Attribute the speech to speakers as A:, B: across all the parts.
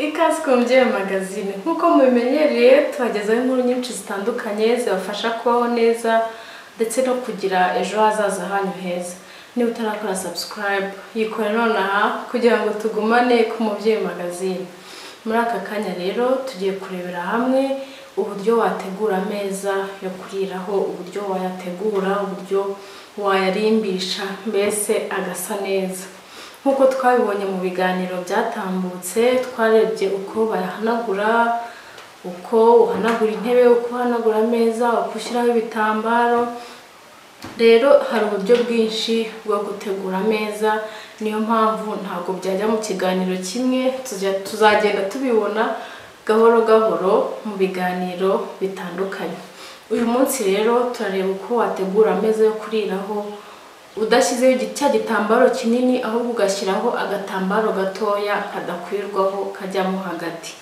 A: Ikaze ku Mubyeyi Magazine. Nk'uko mubimenyereye, tubagezaho inkuru nyinshi zitandukanye zibafasha kubaho neza ndetse no kugira ejo hazaza hanyu heza. Niba utarakora subscribe, yikore nonaha kugira ngo tugumane ku Mubyeyi Magazine. Muri aka kanya rero tugiye kurebera hamwe uburyo wategura ameza yo kuriraho, uburyo wayategura, uburyo wayarimbisha mbese agasa neza. Nk'uko twabibonye mu biganiro byatambutse, twarebye uko bayahanagura, uko uhanagura intebe, uko uhanagura ameza, uko ushyiraho ibitambaro. Rero hari uburyo bwinshi bwo gutegura ameza, niyo mpamvu ntabwo byajya mu kiganiro kimwe, tuzagenda tubibona gahoro gahoro mu biganiro bitandukanye. Uyu munsi rero turareba uko wategura ameza yo kuriraho udashyizeho cya gitambaro kinini, ahubwo ugashyiraho agatambaro gatoya kadakwirwaho kajyamo hagati.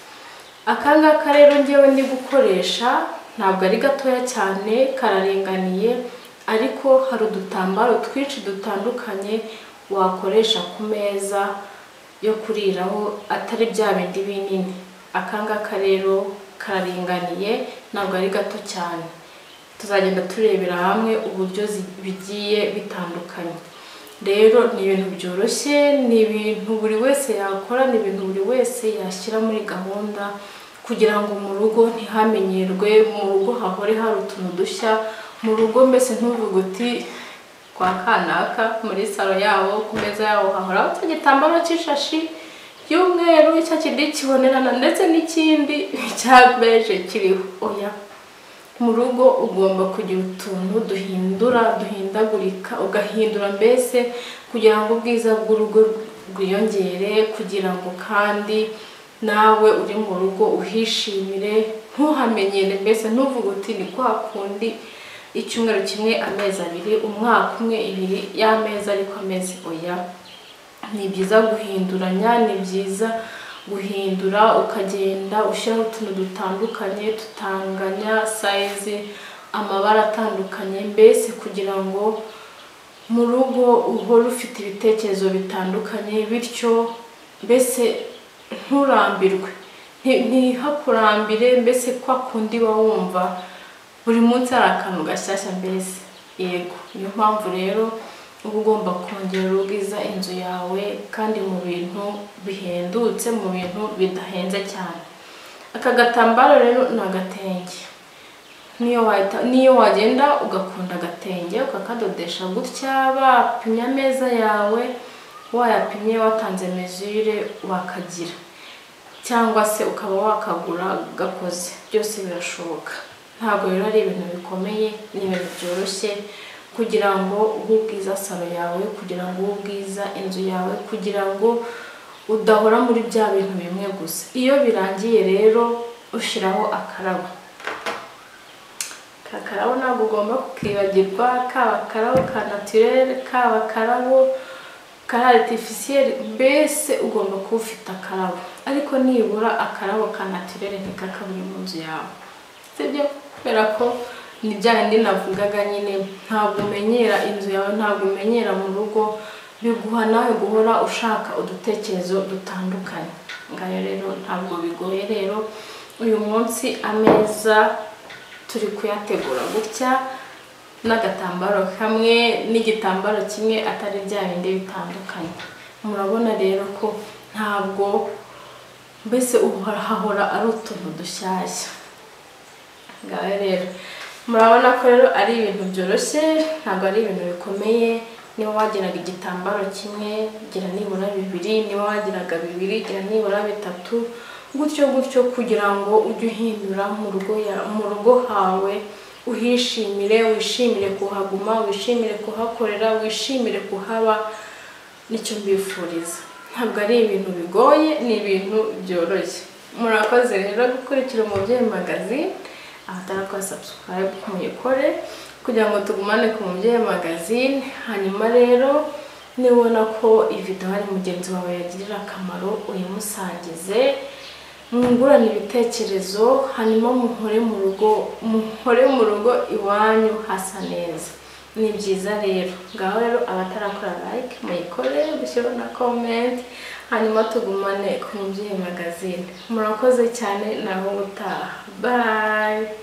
A: Aka ngaka rero ngewe ndi gukoresha ntabwo ari gatoya cyane, kararinganiye, ariko hari udutambaro twinshi dutandukanye wakoresha ku meza yo kuriraho atari bya bindi binini. Aka ngaka rero kararinganiye, ntabwo ari gato cyane. Tuzagenda turebera hamwe uburyo bigiye bitandukanye. Rero ni ibintu byoroshye, ni ibintu buri wese yakora, ni ibintu buri wese yashyira muri gahunda kugira ngo mu rugo ntihamenyerwe, mu rugo hahore hari utuntu dushya, mu rugo mbese ntuvuge uti kwa kanaka muri salo yabo ku meza yabo hahora cya gitambaro cy'ishashi y'umweru, cya kindi kibonerana ndetse n'ikindi cya beje kiriho. Oya, mu rugo ugomba kugira utuntu duhindura, duhindagurika, ugahindura mbese kugira ngo ubwiza bw'urugo bwiyongere, kugira ngo kandi nawe uri mu rugo uhishimire, ntuhamenyere mbese ntuvuge uti ni kwa kundi icyumweru kimwe, amezi abiri, umwaka umwe, ibiri y'amezi ariko amezi. Oya, ni byiza guhinduranya, ni byiza guhindura ukagenda ushyiraho utuntu dutandukanye tutanganya size, amabara atandukanye, mbese kugira ngo mu rugo uhore ufite ibitekerezo bitandukanye, bityo mbese nturambirwe, ntihakurambire, mbese kwa kundi uba wumva buri munsi hari akantu gashyashya mbese. Yego, niyo mpamvu rero uba ugomba kongera ubwiza inzu yawe kandi mu bintu bihendutse, mu bintu bidahenze cyane. Aka gatambaro rero ni agatenge, niyo wagenda ugakunda agatenge ukakadodesha gutya, bapimye ameza yawe, wayapimye watanze mesure wakagira, cyangwa se ukaba wakagura gakoze, byose birashoboka. Ntabwo rero ari ibintu bikomeye, ni ibintu byoroshye kugira ngo uhe ubwiza salo yawe, kugira ngo uhe ubwiza inzu yawe, kugira ngo udahora muri bya bintu bimwe gusa. Iyo birangiye rero ushyiraho akarabo. Aka karabo ntabwo ugomba kukibagirwa, kaba akarabo ka naturel, kaba akarabo ka artificiel, mbese ugomba kuba ufite akarabo, ariko nibura akarabo ka naturel ntikakabure mu nzu yawe, sibyo? Kubera ko ni bya bindi navugaga nyine, ntabwo umenyera inzu yawe, ntabwo umenyera mu rugo, biguha nawe guhora ushaka udutekerezo dutandukanye. Ngayo rero ntabwo bigoye. Rero uyu munsi ameza turi kuyategura gutya n'agatambaro kamwe n'igitambaro kimwe, atari bya bindi bitandukanye. Murabona rero ko ntabwo mbese hahora ari utuntu dushyashya. Ngayo rero murabona ko rero ari ibintu byoroshye, ntabwo ari ibintu bikomeye. Niba wagiraga igitambaro kimwe, gira nibura bibiri, niba wagiraga bibiri, gira nibura bitatu, gutyo gutyo, kugira ngo ujye uhindura mu rugo hawe, uhishimire, wishimire kuhaguma, wishimire kuhakorera, wishimire kuhaba. Nicyo mbifuriza. Ntabwo ari ibintu bigoye, ni ibintu byoroshye. Murakoze rero gukurikira Umubyeyi Magazine. Abatarakora subscribe muyikore kugira ngo tugumane ku Mubyeyi Magazine. Hanyuma rero nibona ko iyi video hari mugenzi wawe yagirira akamaro, uyimusangize, mwungurane ibitekerezo, hanyuma muhore mu rugo iwanyu hasa neza. Ni byiza rero. Ngaho rero abatarakora like muyikore, gushyiraho na comment, Hanyuma tugumane ku Mubyeyi Magazine. Murakoze cyane, naho ubutaha. Bye.